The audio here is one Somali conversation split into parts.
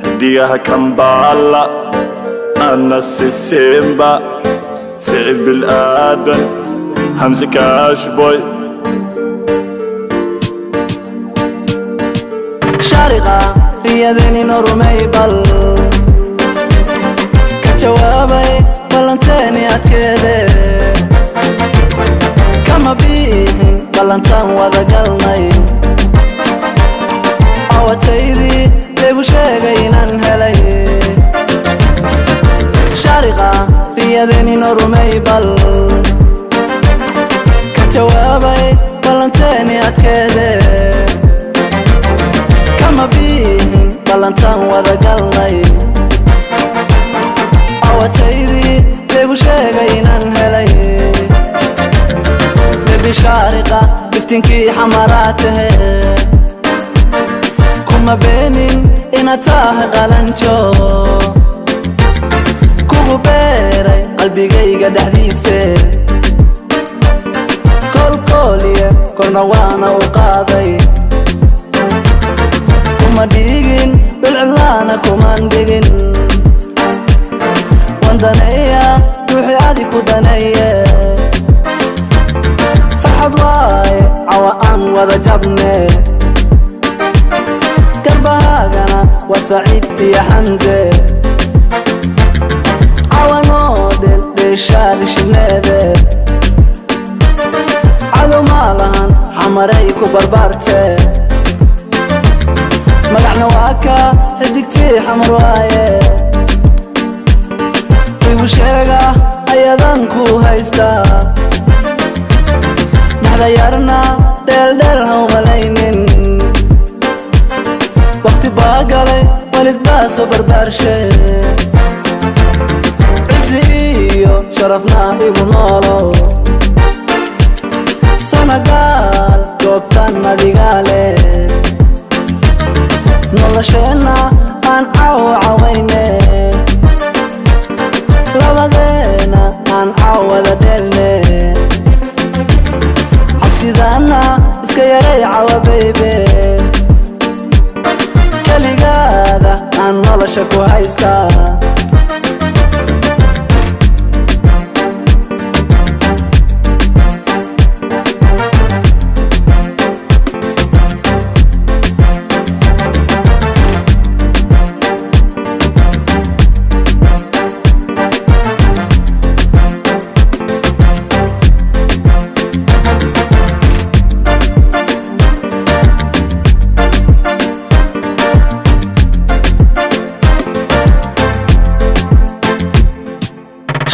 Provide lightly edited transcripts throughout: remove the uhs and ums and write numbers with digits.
Xidigaha Kambala, Anasi Simba, Sicib Aadan, Hamse Cashboy. Shaariqa riyadeenino rumay, bal ka jawaabay ballanteeni adkeede. Kama biixin ballantaan wada galnay. Awataydii laygu sheegay inaan helay. Shaariqa riyadeenino rumay, bal ka jawaabay ballanteeni adkeede. Kama biixin ballantaan wada galnay. Awataydii laygu sheegay inaan helay. Baby, Shaariqa, iftiinkii xamaraa tahe. Kuma beenin inaad tahay qalanjo kugu beeray qalbigayga dhexdiise. Koolkooliye korna waana u qaaday. Kuma dhigin dhulcilaana, kuman dhigin. Wan daneeya ruuxi adi ku daneeye. Farxad waaye cawa aan wada jabne. Garbahaagana waa Saciid iyo Xamse. Cawanoo dheeldheeshaadi shibneede. Cadow maa lahan, xamaray ku barbaarte. Magacna waa ka xidigtii Xamar waaye. Igu sheega ayadan ku haystaa. Dhexdayarna dheeldheel ha umalaynin. Waqti baa galay, walid baa soo barbaarshe. Cisi iyo sharafna igu noolow. Sanagaal goobtan adigaale. Nolosheenna aan cawcawayne, labadeena aan caawada dheelne. Cabsidaana iska yaray cawa, baby. Keligaada aan nolosha ku haystaa.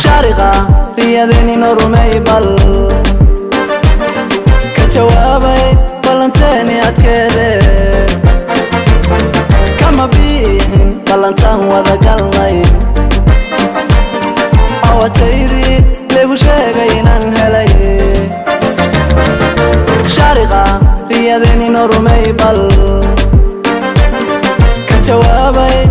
Shaariqa riyadeenino rumay, bal ka jawaabay ballanteeni adkeede. Kama biixin ballantaan wada galnay. Awataydii laygu sheegay inaan helay. Shaariqa riyadeenino rumay, bal ka jawaabay.